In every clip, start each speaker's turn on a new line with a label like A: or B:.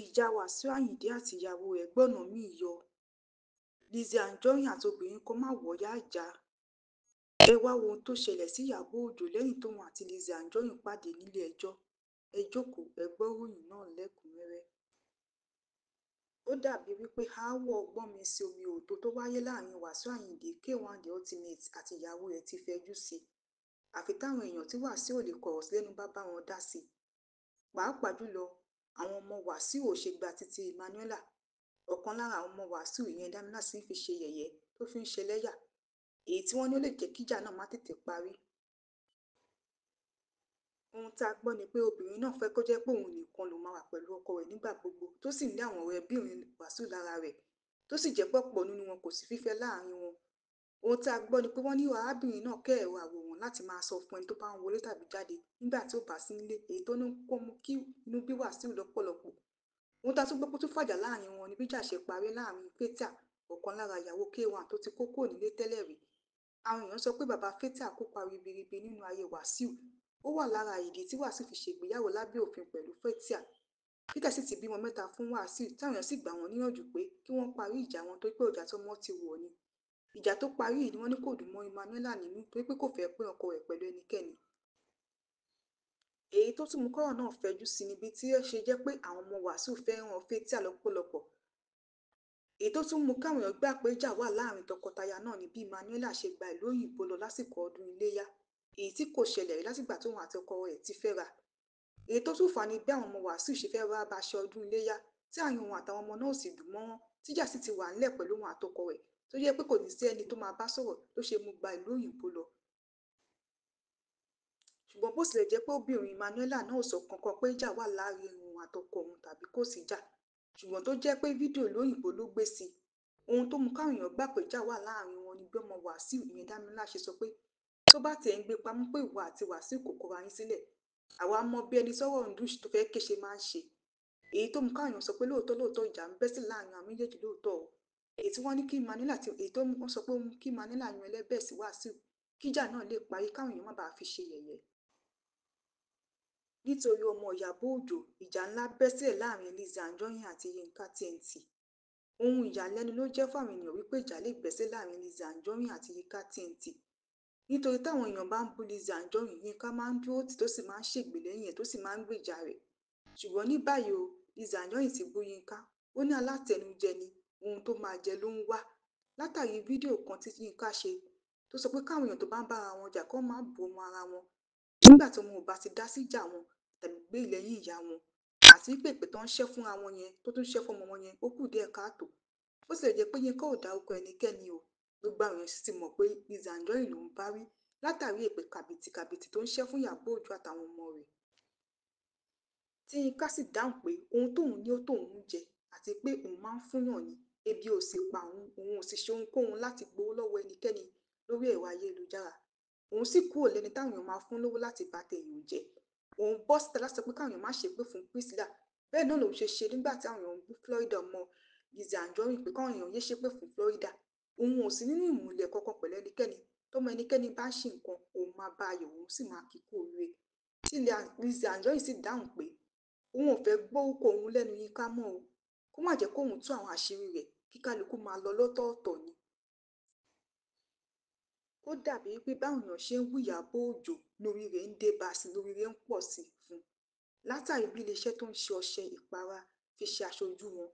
A: Ìjà Wàsíù Ayinde àtìyàwó ẹ̀ gbọ́nà mi-ín yọ, Lizzy Anjorin àti obìnrin kan mà wọ̀yáìjà. Ẹ wáá wo ohun tó ṣẹlẹ̀ sí Ìyábọ̀ Ọjọ́ lẹ́yìn tóun àti Lizzy Anjorin pàdé nílé-ẹjọ́. Ẹ jókòó, ẹ gbọ́ ìròyìn náà lẹ́kùn-ún-rẹ́rẹ́. Ó dà bíi wí pé aáwọ̀ gbọ́nmi-síi-omi-ò-tó tó wáyé láàrin Wàsíù Ayinde K1 The Ultimate àti ìyàwó rẹ̀ ti fẹjú sí i, àfi táwọn èèyàn tí Wàsíù ò lè kọ̀rọ̀ sí lẹ́nu bá bá wọn dá sí i. Pàápàá jùlọ, àwọn ọmọ Wàsíù ò ṣe gba títí Emmanuella, ọ̀kan lára àwọn ọmọ Wàsíù ìyẹn Damilá sì ń fi ṣe yẹ̀yẹ́ tó fi ń ṣẹlẹ́yà, èyí tí wọ́n ní ó lè jẹ́ kíjà náà má tètè parí. Ohun tá a gbọ́ ni pé obìnrin náà fẹ́ kó jẹ́ pé òun nìkan lòun máa wà pẹ̀lú ọkọ rẹ̀ nígbà gbogbo, tó sì ń lé àwọn ọ̀rẹ́bìnrin Wàsíù lára rẹ̀, tó sì jẹ́ pé ọ̀pọ̀ nínú wọn kò sí fífẹ́ láàrin wọn. Ohun tá a gbọ́ ni pé wọ́n ní arábìnrin náà kẹ́ ẹ̀rọ àwòrán láti máa sọ fún ẹni tó bá ń wọlé tàbí jáde nígbà tí ó bá sí nílé, èyí tó ní kó mú kí inú bí Wàsíù lọ́pọ̀lọpọ̀. Ohun tá a tún gbọ́ pé ó tún fàjà láàrin wọn ni bí ìjà ṣe parí láàrin Fathia, ọ̀kan lára ìyàwó K1 tó ti kó kúrò nílé tẹ́lẹ̀ rí. Àwọn èèyàn sọ pé bàbá Fathia kópa ribiribi nínú ayé Wàsíù, ó wà lára ìdí tí Wàsíù fi ṣègbéyàwó lábẹ́ òfin pẹ̀lú Fathia. Fathia sì ti bímọ mẹ́ta fún Wàsíù, táwọn èèyàn sì gbà wọ́n níyànjú pé kí wọ́n parí ìjà wọn torí pé ọjà tọ́mọ ti wọ̀ ni. Ìjà tó parí yìí ni wọ́n ní kò dùn mọ́ Emmanuella nínú torí pé kò fẹ́ pín ọkọ rẹ̀ pẹ̀lú ẹnikẹ́ni. Èyí tó tún mú kọ́rọ̀ náà fẹjú sí i ni bí ó ṣe jẹ́ pé àwọn ọmọ Wàsíù fẹ́ràn Fathia lọ́pọ̀lọpọ̀. Èyí tó tún mú káwọn èèyàn gbà pé ìjà wà láàrin tọkọtaya náà ni bí Emmanuella ṣe gba ìlú òyìnbó lọ lásìkò ọdún iléyá, èyí tí kò ṣẹlẹ̀ rí látìgbà tóun àti ọkọ rẹ̀ ti fẹ́ra. Èyí tó tún fà á ni bí àwọn ọmọ Wàsíù ṣe fẹ́ wá bá ṣe ọdún iléyá, tí àárín òun àtàwọn ọmọ náà ò sì dùn mọ́rán, tíjà sì ti wà ńlẹ̀ pẹ̀lú òun àtọkọ rẹ̀, tó jẹ́ pé kò ní sí ẹni tó máa bá sọ̀rọ̀ ló ṣe mú gba ìlú òyìnbó lọ. Ṣùgbọ́n bó tilẹ̀ jẹ́ pé obìnrin Emmanuella náà ò sọ kankan pé ìjà wà láàrin òun àtọkọ òun tàbí kò síjà, ṣùgbọ́n tó jẹ́ pé fídíò ìlú òyìnbó ló gbé sí i. Ohun tó mú káwọn èèyàn gbà pé ìjà wà láàrin wọn ni bí ọmọ Wàsíù ìyẹn Damilá ṣe sọ pé tó bá tiẹ̀ ń gbé pamọ́ pé ìwọ àti Wàsíù kò kọra yín sílẹ̀, àwa mọ bí ẹni tọ́rọ̀ ń dùn tó fẹ́ ké ṣe máa ń ṣe. Èyí tó mú káwọn èèyàn sọ pé lóòótọ́ lóòótọ́ ìjà ń bẹ́ sílẹ̀ láàrin àwọn méjèèjì lóòótọ́ o. Èyí tí wọ́n ní kí Emmanuella ti èyí tó wọ́n sọ pé ó mú kí Emmanuella yan ẹlẹ́bẹ̀ sí Wàsíù kíjà náà lè parí káwọn èèyàn má bàa fi ṣe yẹ̀yẹ́. Nítorí ọmọ Ìyábọ̀ Òjó, ìjà ńlá bẹ́ sílẹ̀ láàrin Lizzy Anjorin àti Yinka TNT. Ohun ìyàlẹ́nu ló jẹ́ fáwọn èèyàn wípé ìjà lè bẹ́ sílẹ̀ láàrin Lizzy Anjorin àti Yinka TNT. Nítorí táwọn èèyàn bá ń bú Lizzy Anjorin, Yinka máa ń dúró tì tó sì máa ń ṣègbè lẹ́yìn ẹ̀ tó sì máa ń gbèjà rẹ̀. Ṣùgbọ́n ní báyìí o, Lizzy Anjorin ti bú Yinka, ó ní alátẹnujẹ ni, ohun tó máa jẹ ló ń wá. Látàrí fídíò kan tí Yinka ṣe tó sọ pé káwọn èèyàn tó bá ń bára wọn jà kó má bú ọmọ ara wọn nígbà tí ọmọ ò bá ti dá síjà wọn tàbí gbé lẹ́yìn ìyá wọn, àti wípé èpè tó ń ṣẹ́ fúnra wọn yẹn tó tún ṣẹ́ fọ́mọ wọn yẹn ó kù díẹ̀ káàtó. Bó tilẹ̀ jẹ́ pé Yinka ò dárúkọ ẹnikẹ́ni o, gbogbo àwọn èèyàn sì ti mọ̀ pé Lizzy Anjorin ló ń bá wí látàrí èpè kàbìtìkàbìtì tó ń ṣẹ́ fún Ìyábọ̀ Òjó àtàwọn ọmọ rẹ̀. Tí Yinka sì dáhùn pé ohun tóun ní ó tóun ń jẹ àti pé òun máa ń fúnyàn ni, ebi ò sì pa òun, òun ò sì ṣe ohunkóhun láti gbowó lọ́wọ́ ẹnikẹ́ni lórí ẹ̀rọ ayélujára. Òun sì kúrò lẹ́ni táwọn èèyàn máa fún lówó láti bá tèèyàn jẹ́. Òun bọ́ síta láti sọ pé káwọn èèyàn má ṣépè fún Priscilla. Bẹ́ẹ̀ náà lòun ṣe ṣe nígbà tí àwọn èèyàn ń bú Florida ọmọ Lizzy Anjorin pé káwọn èèyàn yé ṣépè fún Florida. Òun ò sí nínú ìmùlẹ̀ kankan pẹ̀lú ẹnikẹ́ni. Tọ́mọ ẹnikẹ́ni bá ṣe nǹkan, òun máa bá a yọ̀, òun sì máa kí kú oríire. Tí Lizzy Anjorin sì dáhùn pé òun ò fẹ́ gbọ́ orúkọ òun lẹ́nu Yinka mọ́ o, kó má jẹ́ kóun tú àwọn àṣírí rẹ̀ kí kálukú máa lọ lọ́tọ̀ọ̀tọ̀ ni. Ó dàbí wípé báwọn èèyàn ṣe ń bú Ìyábọ̀ Òjó lórí rẹ̀ ń dé bá sí lórí rẹ̀ ń pọ̀ sí fún un. Látàrí bí iléeṣẹ́ tó ń ṣe ọṣẹ ìpara fi ṣe aṣojú wọn,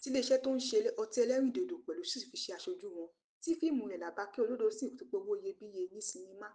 A: tí iléeṣẹ́ tó ń ṣe ọtí ẹlẹ́rìndòdò pẹ̀lú sì fi ṣe aṣojú wọn, tí fíìmù rẹ̀ Làbákẹ́ Olódò sì ti powó iyebíye ní sinimá.